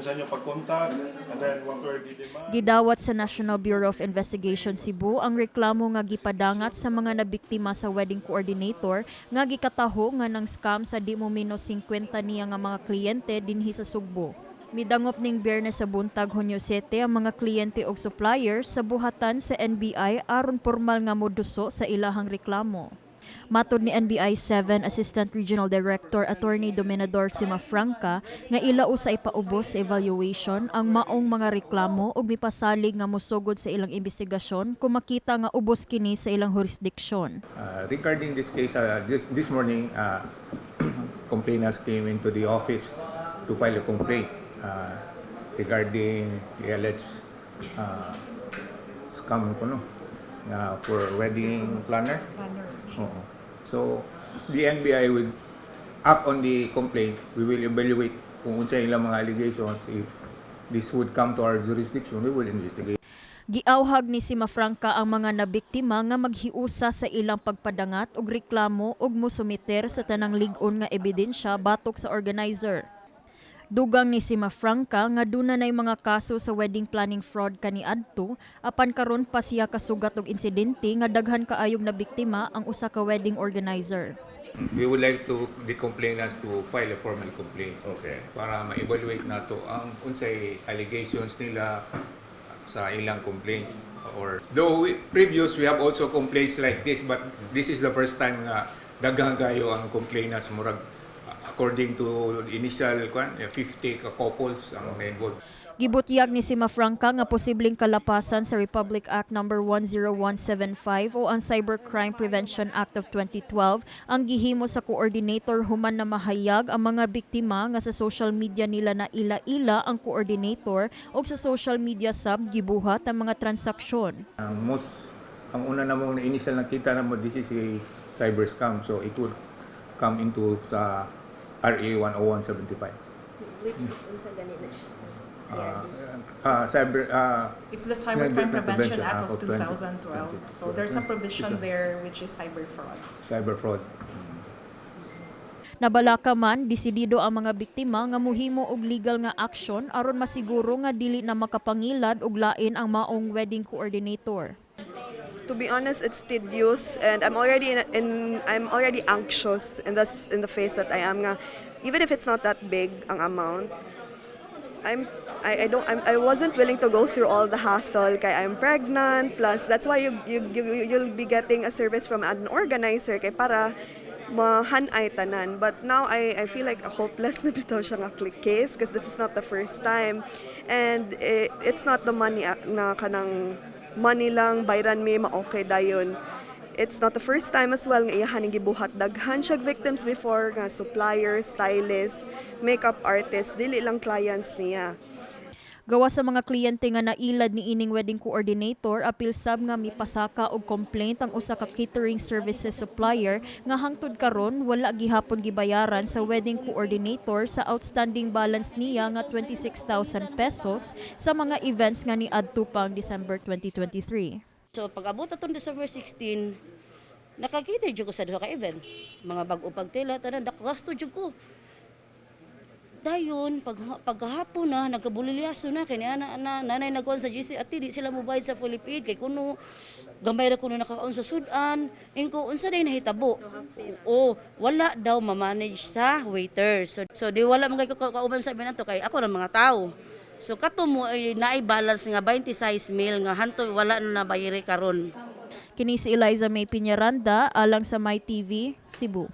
sa inyo pag-contact and then what were the demands. Gidawat sa National Bureau of Investigation Cebu ang reklamo nga gipadangat sa mga nabiktima sa wedding coordinator nga gikataho nga nang scam sa di mo menos 50 niya nga mga kliyente dinhi sa Sugbo. Midangop ning Biyernes sa buntag, Hunyo 7, ang mga kliyente og supplier sa buhatan sa NBI aron pormal nga moduso sa ilahang reklamo. Matod ni NBI 7 Assistant Regional Director Attorney Dominador Cimafranca nga ila usa ipaubos sa evaluation ang maong mga reklamo ug mipasalig nga mosugod sa ilang investigasyon kung makita nga ubos kini sa ilang jurisdiksyon. Regarding this case, this morning, complainants came into the office to file a complaint regarding the alleged scam kuno for wedding planner. Oo. So, the NBI will act on the complaint. We will evaluate kung unsa ilang mga allegations. If this would come to our jurisdiction, we will investigate. Giawhag ni Cimafranca ang mga nabiktima nga maghiusa sa ilang pagpadangat og reklamo ug mosumiter sa tanang lig-on nga ebidensya batok sa organizer. Dugang ni Cimafranca nga duna nay mga kaso sa wedding planning fraud kaniadto, apan karon pa siya kasugat og insidente nga daghan kaayog na biktima ang usa ka wedding organizer. We would like to the complainants to file a formal complaint para ma-evaluate nato ang unsay allegations nila sa ilang complaint, or though previous we have also complaints like this, but this is the first time nga daghan kayo ang complainants, murag according to initial kwan, 50 ka couples ang na-involved. Gibutyag ni Cimafranca nga posibleng kalapasan sa Republic Act No. 10175 o ang Cybercrime Prevention Act of 2012 ang gihimo sa coordinator human na mahayag ang mga biktima nga sa social media nila na ila-ila ang coordinator o sa social media sab gibuhat ang mga transaksyon. Ang una namong na initial nakita namo, this is a cyber scam, so it would come into sa RA 10175. Which is unsa gani na siya? Cyber It's the Cybercrime Cyber Prevention Act of 20, 2012. So there's a provision 20, there which is cyber fraud. Cyber fraud. Nabalaka man, desidido ang mga biktima nga muhimo og legal nga aksyon aron masiguro nga dili na makapangilad og lain ang maong wedding coordinator. To be honest, it's tedious and I'm already anxious in the face that I am nga even if it's not that big ang amount, I'm I don't I'm, I wasn't willing to go through all the hassle kay I'm pregnant. Plus, that's why you'll be getting a service from an organizer kay para mahanay tanan. But now I feel like a hopeless na bitaw siya nga click case because this is not the first time and it's not the money, na kanang money lang bayran mi ma-okay dayon. It's not the first time as well nga iyahan ning gibuhat. Daghan siya victims before nga suppliers, stylists, makeup artists, dili lang clients niya. Gawa sa mga kliyente nga nailad ni ining wedding coordinator, apil sab nga mipasaka og complaint ang usa ka catering services supplier nga hangtod karon wala gihapon gibayaran sa wedding coordinator sa outstanding balance niya nga 26,000 pesos sa mga events nga niadto pang December 2023. So pag abot atong December 16, nakakita jud ko sa duha ka event. Mga bag-o pagtela, tanan nakagasto jud ko. Dayon pag paghapon na nagkabulilyaso na kay na, na nanay nagkuan sa GC ati di sila mobayad sa fully paid kay kuno gamay ra kuno nakakaon sa sudan. Ingko, unsa day nahitabo? O wala daw ma-manage sa waiter. So di wala man kay kauban sa amin ato kay ako ra mga tao. So kato mo ay naay balance nga 26 mil nga hanto wala na nabayri karon. Kini si Eliza May Piñaranda alang sa My TV, Cebu.